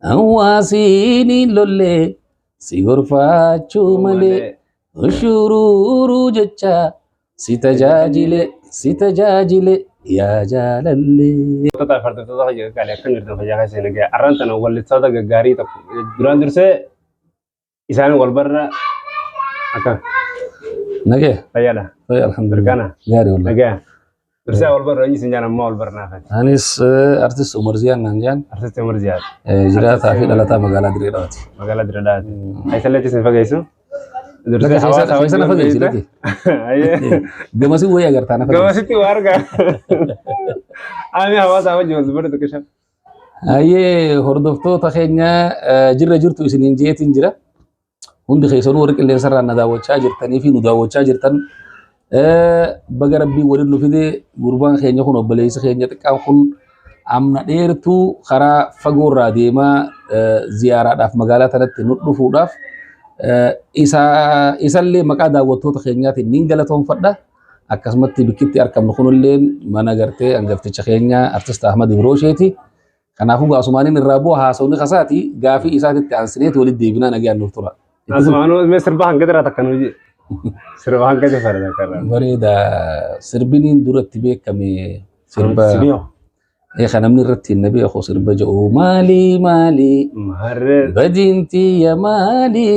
Hawaasiin lollee si gorfachuu malee shuruuruu jecha si tajaajile si tajaajile yaa jaalallee. Hordoftoota fi hordoftoota qaalii akkam jirtan fayyaa keessa hin egaa. Arraan tana wallistoota gaggaarii tokko duraan dursee isaan wal barra akka Nagee fayyaadha. fayyaa alhamdulillah. Mirkana Gaarii wallahi. nagaa. Dursee wal barra eenyu isin jaan ammoo wal barnaafati. Anis artist Umar Ziyaan naan jaan Artisti Umar Ziyaad jiraataa fi dhalataa magaalaa Diree Dhawaati. Magaalaa Diree Dhawaati. Eessalleetti isin fageessu? Dursee Lakki hawaasa keessa na wajjin fageessi beekta. lakki. Ayyee. Gamasii wayii agartaa na fageessi. Gamasitti waa argaa. Ami hawaasa wajjin wal baratu kisha. Ayyee hordoftoota keenya jirra jirtu isiniin jeetiin jira. Hundi keessanuu warri qilleensarraa na daawwachaa jirtanii fi nu daawwachaa jirtan baga rabbiin waliin nu fide gurbaan keenya kun obboleessi keenya xiqqaan kun amna dheertuu karaa fagoorraa deemaa ziyaaraadhaaf magaalaa tanatti nu dhufuudhaaf isallee maqaa daawwattoota keenyaatiin nin galatoonfadha. Akkasumatti bikkitti argamnu kunillee mana gartee hangafticha keenya artist Ahmad Ibroosheeti. Kanaafuu gaasumaaniin irraa bu'a haasawni kasaati gaafii isaatitti aansineeti walitti deebinaa nagaan nuuf tura. Asumaanuu mee sirba hanga irraa takka nuu jee. Sirba hanga irraa takka irraa. Bareeda sirbiniin duratti beekame sirba Sibiyoo. kan namni irratti hin beeku sirba jedhu maali maali Maarree. badiinti ya maali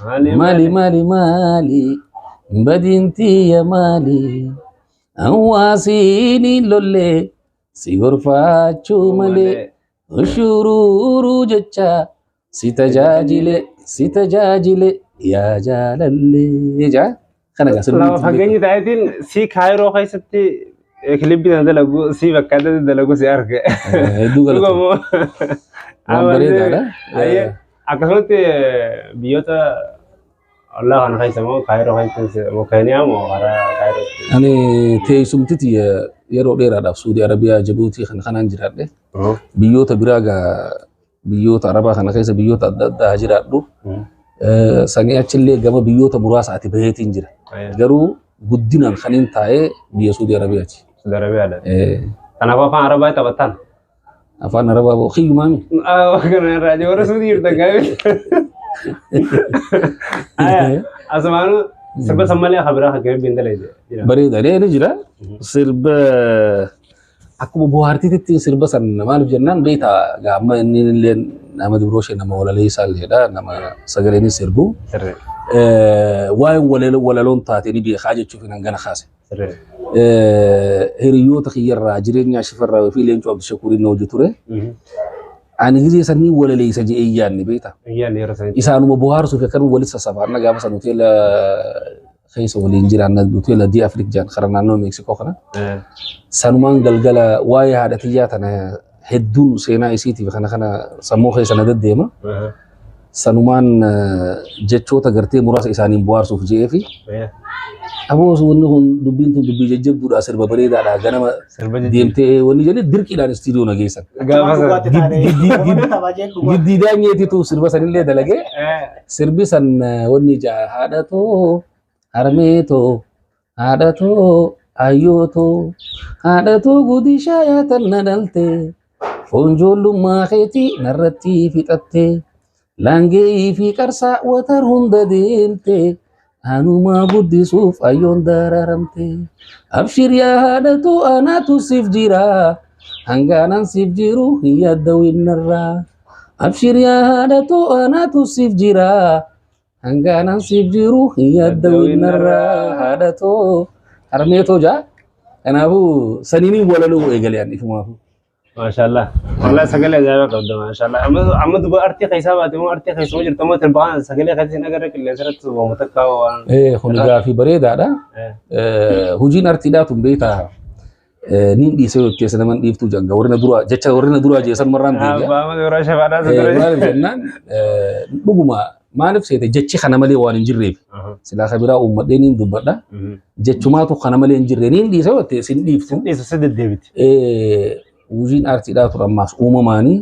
Maali maali maali maali badiinti ya maali hawaasiin lollee si gorfachuu malee. Shuruuruu jecha si tajaajile si tajaajile yaa jaalallee jaa kana gaa sirbi Lama fageenyi ta'eetiin si kaayiroo keessatti kilibbii sana dalagu si bakka adda dalagu si arge. Hedduu galatoo Dhugamoo. waan bareedaadha. Ayyee. Akkasumatti biyyoota ollaa kana keessa moo kaayiroo keessa moo Keeniyaa moo karaa kaayirootti? Ani teessumtiti yeroo dheeraadhaaf Suudi Arabiyaa Jibuutii kana kanaan jiraadhe biyyoota biraa gaa biyyoota Arabaa kana keessa biyyoota adda addaa jiraadhu sanii achillee gama biyyoota muraasa ati baheetiin jira garuu guddinaan kan hin taa'ee biyya Suudi Arabiyaati. Suudi Arabiyaadha. Kanaafuu afaan Arabaa taphattan. Afaan Arabaa boo kiyyumaami. Kana irraa warra Suudii jirtan gaarii. Asumaanuu sirba san malee akka biraa kan hin dalayde. Bareeda ni jira. Sirba akkuma bohaartiitti sirba san maaliif jennaan beektaa amma inni illee nama Ibrooshe nama walaleessaa illeedha nama sagaleenis sirbu. Sirri. Waa'een walaloon taate ni beekaa jechuuf hin hangana kaase. Sirri. Hiriyoota kiyyarraa jireenya shifarraa fi leencoo Abdishakuuriin na hojii ture. Ani gizee sanii walaleessa jedhee hin yaadne beektaa. Iyyaan yeroo sanitti. Isaanuma bohaarsuuf akkanuma walitti sassaabna gaafa san hoteela keessa waliin jiraanna hoteela Di Afriik jaan karaa naannoo Meeksikoo kana. Sanumaan galgala waa'ee haadha tiyyaa tana hedduun seenaa isiitiif kana kana sammuu keessa na deddeema. Sanumaan jechoota gartee muraasa isaaniin bohaarsuuf je'ee fi aboo wanni kun dubbiin tun dubbii jajjabduudha sirba bareedaadha ganama Sirba jajjabduu. deemtee wanni jedhee dirqiidhaan istiidiyoo na geessan. Gaafa sana. Giddii daanyeetitu sirba sanillee dalagee sirbi san wanni ja'a haadha too harmee too haadha too ayyoo too haadha too guddishaa yaatan na dhalte foon ijoollummaa keetii narratti fixatte laangee fi qarsaa watar hunda deemte anumaa guddisuuf ayyoon dararamte abshir yaa haadha too anaatu siif jira hangaanan siif jiru hin yaaddawinarraa abshir yaa haadha too anaatu siif jira hangaanan siif jiru hin yaaddawinarraa haadha too harmee too jaa kanaafuu saniiniin walaloo eegale ani ifumaafu. Maashaallah. Wallahi sagalee ajaa'ibaa qabda maashaallah. Amma duba artii keessaa baate moo artii keessuma jirta moo sirbaan sagalee keessa hin agarre qilleensa irratti waamu takka waan. Kun gaafii bareedaadha. Hojiin artiidhaa tun beektaa niin dhiisee yoo keessa nama dhiiftuu janga warri na duraa jecha warri na duraa jeesan marraan deebi'a. Abbaa amma dura shafaadhaa isa dura. Maaliif jennaan dhuguma maaliif seete jechi kana malee waan hin jirreef silaa ka biraa uummadhee niin dubbadha. Jechumaatu kana malee hin jirre niin dhiisee yoo ta'e sin dhiiftu. Dhiisu si deddeebiti. Hojiin artiidhaa tun ammaas uumamaanii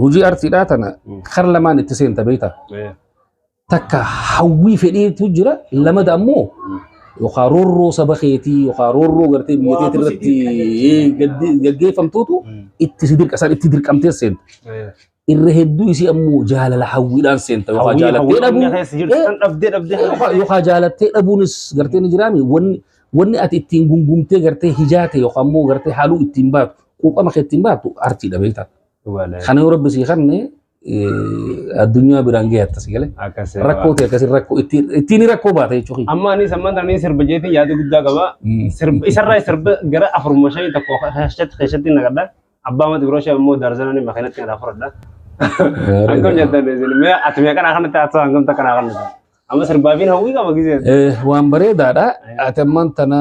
hojii artiidhaa tana kara lamaan itti seenta beektaa. Takka hawwii fedhiitu jira lamada ammoo yookaan roorroo saba keetii yookaan roorroo gartee biyya Waatu teetii si irratti gaggeeffamtuutu itti si dirqa isaan itti dirqamtee seenta. Irra hedduu isii ammoo jaalala hawwiidhaan seenta yookaan jaalattee dhabuu Dhabdee dhabdee. Yookaan jaalattee dhabuunis gartee ni jiraami. Wanni ati ittiin gungumtee gartee hijaate yookaan ammoo gartee haaluu ittiin baatu, quuqama kee ittiin baatu artiidha beektaa. Kana yoo rabbi sii kanne addunyaa biraan gahatta si galee. Rakkoo ta'e akkasii rakkoo ittiin rakkoo baata jechuudha. Amma anis ammaan tana sirba jeetiin yaada guddaa qaba. Sirba isarraa sirba gara afuruma shanii tokko keessatti naqadha. Abbaa mati biroo shee immoo daarzananii makiinatti kana fudhadha. Akkam jettan isin mee ati mee kana kanatti haa hangam takka naa kanatti. Amma sirbaafiin hawwii qaba gisee. Waan bareedaadha. Ati ammaan tana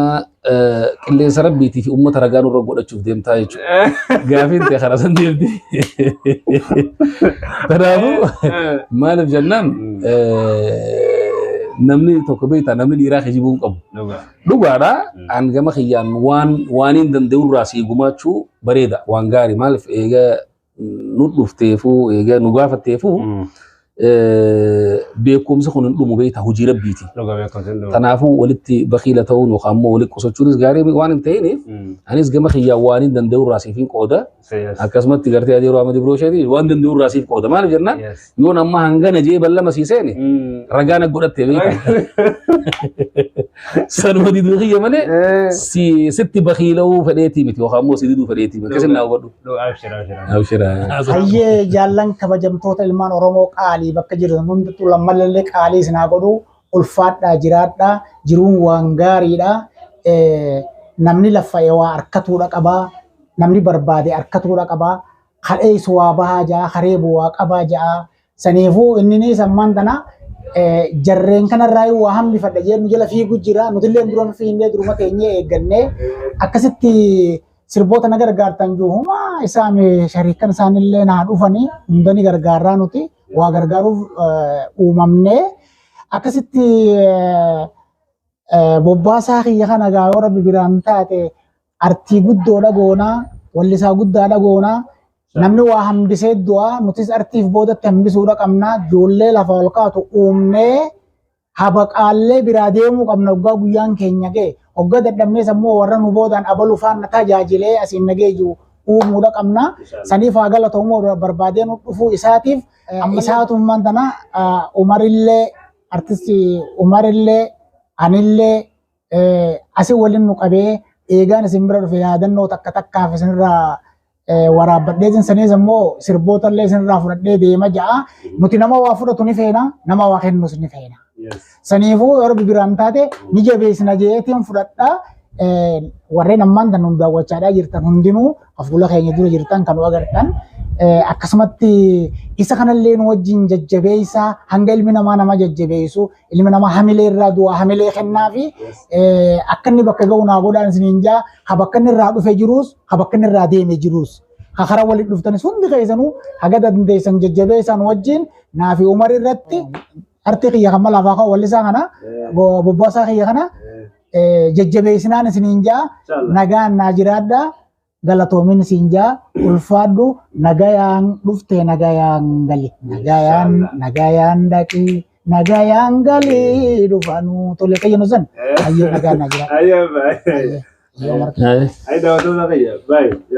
qilleensa rabbiitii fi uummata ragaa nurra godhachuuf deemtaa jechuudha. Gaafiin ta'e karaa san deemti. Kanaafuu maaliif jennaan namni tokko beektaa namni dhiiraa kijibuu hin qabu. Dhugaadha. An gama kiyyaan waan waaniin danda'urraa sii gumaachuu bareeda waan gaarii maaliif eega nu dhufteefuu eega nu gaafatteefuu beekumsi kun hin dhumu beektaa hojii rabbiiti. Kanaafuu walitti bakiila ta'uun yookaan immoo walitti qusachuunis gaarii waan hin ta'iniif anis gama kiyyaan waan hin danda'urraa siif hin qooda. Akkasumatti gartee adeeroo Ahmad Ibroosheeti waan danda'urraa siif qooda. Maaliif jennaan yoon amma hangana jee ballama sii seene ragaa na godhattee beektaa. Sanuma diduu kiyya malee si sitti bakiila'uu fedheetii miti yookaan immoo si diduu fedheetii miti. Akkasin naa hubadhu. Abshira. Hayyee jaallan kabajamtoota ilmaan Oromoo qaalii bakka jirtan hundattuu lammallee qaalii isin haa godhu, ulfaadhaa jiraadhaa, jiruun waan gaariidha. Namni laffa'e waa harkatuudha qabaa, namni barbaade harkatuudha qabaa, kadheessu waa bahaa ja'a, kareebu waa qabaa ja'a. Saniifuu inninis ammaan tana jarreen kanarraa waa hambifadha jee nu jala fiigu jira. Nutillee dura fiinnee duruma teenyee eeggannee akkasitti sirboota na gargaartan jiru humaa isaan shariikan isaanillee naa dhufanii hunda ni gargaarraa nuti waa gargaaruuf uumamnee akkasitti bobbaasaa kiyya kana gaa yoo rabbi biraan taate artii guddoodha goonaa, wallisaa guddaadha goonaa. Namni waa hambisee du'aa, nutis artiif boodatti hambisuudha qabnaa. Ijoollee lafa ol kaatu uumnee habaqaallee biraa deemuu qabna hoggaa guyyaan keenya ga'e. Hoggaa dadhabnees ammoo warra nu boodaan abalu faana tajaajilee asiin nagee jiru uumuudha qabna. Saniif haa galatoomuu barbaadee nu dhufuu isaatiif. Isaatummaan tana Umarillee artistii Umarillee anillee asii waliin nu qabee eegaan isin bira dhufe yaadannoo takka takkaaf isinirraa waraabbadhee saniis ammoo sirboota illee isinirraa fudhadhee deema ja'a. Nuti nama waa fudhatu ni feena, nama waa kennus ni feena. Saniifuu yoo rabbi biraan taate ni jabeessina jeetiin fudhadhaa. Warreen ammaan tan nu daawwachaadhaa jirtan hundinuu fuula keenya dura jirtan kan nu agartan akkasumatti isa kanallee nu wajjin jajjabeessaa hanga ilmi namaa nama jajjabeessu ilmi namaa hamilee irraa du'a hamilee kennaa fi akka inni bakka ga'u naa godhaan isiniin jaa ha bakka inni irraa dhufe jiruus ha bakka inni irraa deeme jiruus ha karaa waliin dhuftanis hundi keessanuu haga dandeessan jajjabeessaan wajjin naa fi Umar irratti artii kiyya kan malafaa kan wallisaa kana bobbaasaa kiyya kana jajjabeessinaan isiniin jaa nagaan naa jiraadhaa galatoomin isin jaa ulfaadhu nagayaan dhufte nagayaan gali nagayaan nagayaan dhaqi nagayaan gali dhufanuu tole qayyanu san hayyee nagaan naa jiraadha. Ayyee baay'ee. Hayyee Umar. Ayi daawwattoota kiyya baay'ee.